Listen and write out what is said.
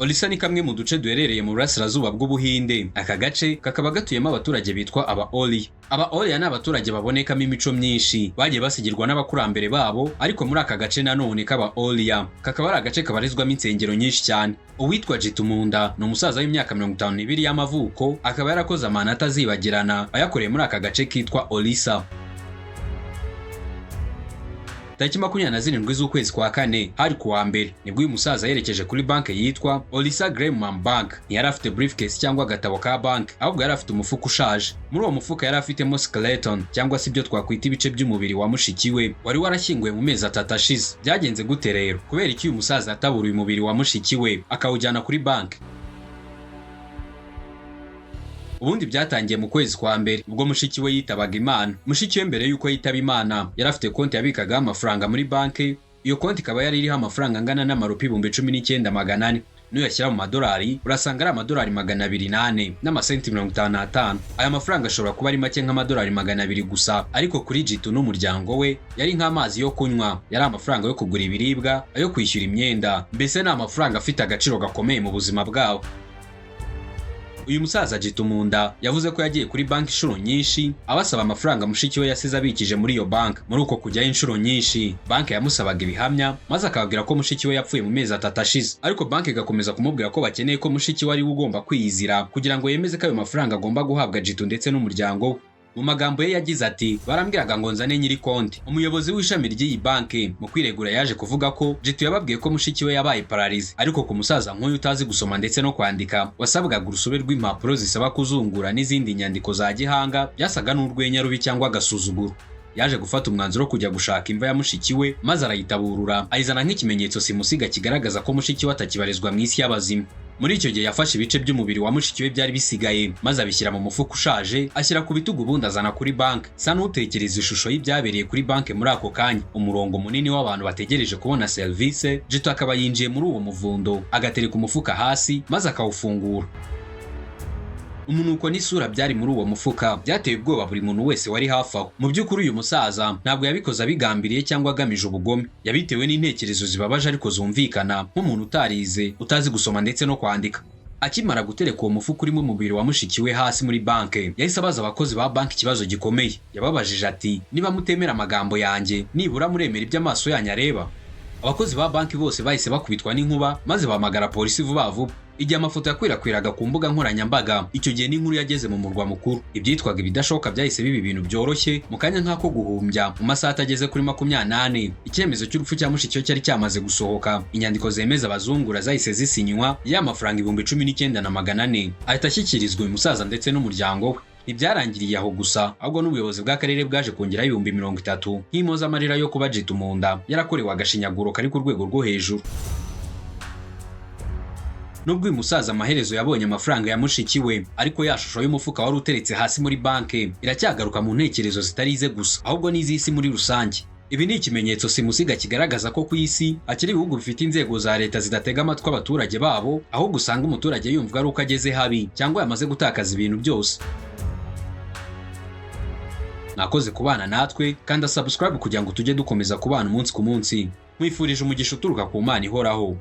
Orissa ni kamwe mu duce duherereye mu burasirazuba bw'Ubuhinde. Aka gace kakaba gatuyemo abaturage bitwa aba Oriya. Aba Oriya ni abaturage babonekamo imico myinshi bagiye basigirwa n'abakurambere babo, ariko muri aka gace nanone k'aba Oriya kakaba ari agace kabarizwamo insengero nyinshi cyane. Uwitwa Jitumunda ni umusaza w'imyaka 52 y'amavuko, akaba yarakoze amahano atazibagirana ayakoreye muri aka gace kitwa Orissa. Tariki 27 z'ukwezi kwa kane, hari ku wa mbere, nibwo uyu musaza yerekeje kuri banki yitwa Orissa Graham Bank. Ntiyari afite briefcase cyangwa agatabo ka banki, ahubwo yari afite umufuka ushaje. Muri uwo mufuka yari afitemo skeleton, cyangwa se ibyo twakwita ibice by'umubiri wa mushiki we wari warashyinguwe mu mezi 3 ashize. Byagenze gute rero? Kubera iki uyu musaza yataburiye umubiri wa mushiki we akawujyana kuri banki? Ubundi byatangiye mu kwezi kwa mbere, ubwo mushiki we yitabaga Imana. Mushiki we, mbere y'uko yitaba Imana, yari afite konti yabikagaho amafaranga muri banki. Iyo konti ikaba yari iriho amafaranga angana n'amarupi 19,400. Nuyashyira mu madolari, urasanga ari amadolari 204 n'amasenti 55. Aya mafaranga ashobora kuba ari make nk'amadolari 200 gusa, ariko kuri Jitu n'umuryango we yari nk'amazi yo kunywa. Yari amafaranga yo kugura ibiribwa, ayo kwishyura imyenda, mbese ni amafaranga afite agaciro gakomeye mu buzima bwabo. Uyu musaza Jitumunda yavuze ko yagiye kuri banki inshuro nyinshi abasaba amafaranga mushiki we yasize abikije muri iyo banki. Muri uko kujyayo inshuro nyinshi, banki yamusabaga ibihamya, maze akababwira ko mushiki we yapfuye mu mezi 3 ashize, ariko banki igakomeza kumubwira ko bakeneye ko mushiki we ari we ugomba kwiyizira kugira ngo yemeze ko ayo mafaranga agomba guhabwa Jitu ndetse n'umuryango we. Mu magambo ye yagize ati: "Barambwiraga ngo nzane nyiri konti." Umuyobozi w'ishami ry'iyi banki mu kwiregura yaje kuvuga ko Jitu yababwiye ko mushiki we yabaye paralysé, ariko ku musaza nk'uyu utazi gusoma ndetse no kwandika, wasabwaga urusobe rw'impapuro zisaba kuzungura n'izindi nyandiko za gihanga, byasaga n'urwenya rubi cyangwa agasuzuguro. Yaje gufata umwanzuro wo kujya gushaka imva ya mushiki we, maze arayitaburura, ayizana nk'ikimenyetso simusiga kigaragaza ko mushiki we atakibarizwa mu isi y'abazima. Muri icyo gihe yafashe ibice by'umubiri wa mushiki we byari bisigaye, maze abishyira mu mufuka ushaje, ashyira ku bitugu, ubundi azana kuri banki. Sa n'utekereza ishusho y'ibyabereye kuri banki muri ako kanya: umurongo munini w'abantu bategereje kubona serivisi, Jito akaba yinjiye muri uwo muvundo, agatereka umufuka hasi maze akawufungura. Umunuko n'isura byari muri uwo mufuka byateye ubwoba buri muntu wese wari hafi aho. Mu by'ukuri, uyu musaza ntabwo yabikoze abigambiriye cyangwa agamije ubugome. Yabitewe n'intekerezo zibabaje ariko zumvikana, nk'umuntu utarize, utazi gusoma ndetse no kwandika. Akimara gutereka uwo mufuka urimo umubiri wa mushiki we hasi muri banki, yahise abaza abakozi ba banki ikibazo gikomeye. Yababajije ati: "Niba mutemera amagambo yanjye, nibura muremera ibyo amaso yanyu areba?" Abakozi ba banki bose bahise bakubitwa n'inkuba, maze bahamagara polisi vuba vuba. Igihe amafoto yakwirakwiraga ku mbuga nkoranyambaga, icyo gihe n'inkuru yageze mu murwa mukuru. Ibyitwaga ibidashoboka byahise biba ibintu byoroshye mu kanya nk'ako guhumbya. Mu masaha atageze kuri 24, icyemezo cy'urupfu cya mushiki we cyari cyamaze gusohoka. Inyandiko zemeza abazungura zahise zisinywa, ya mafaranga 19,400 ahita ashyikirizwa uyu musaza ndetse n'umuryango we. Ntibyarangiriye aho gusa, ahubwo n'ubuyobozi bw'akarere bwaje kongeraho 30,000 nk'impozamarira yo kuba Jitumunda yarakorewe agashinyaguro kari ku rwego rwo hejuru. Nubwo uyu musaza amaherezo yabonye amafaranga ya mushiki we, ariko ya shusho y'umufuka wari uteretse hasi muri banki iracyagaruka mu ntekerezo zitari ize gusa, ahubwo n'iz'isi muri rusange. Ibi ni ikimenyetso simusiga kigaragaza ko ku isi hakiri ibihugu bifite inzego za leta zidatega amatwi abaturage babo, ahubwo usanga umuturage yumva ari uko ageze habi cyangwa yamaze gutakaza ibintu byose. Mwakoze kubana natwe. Kanda subscribe kugira ngo tujye dukomeza kubana umunsi ku munsi. Nkwifurije umugisha uturuka ku Mana ihoraho.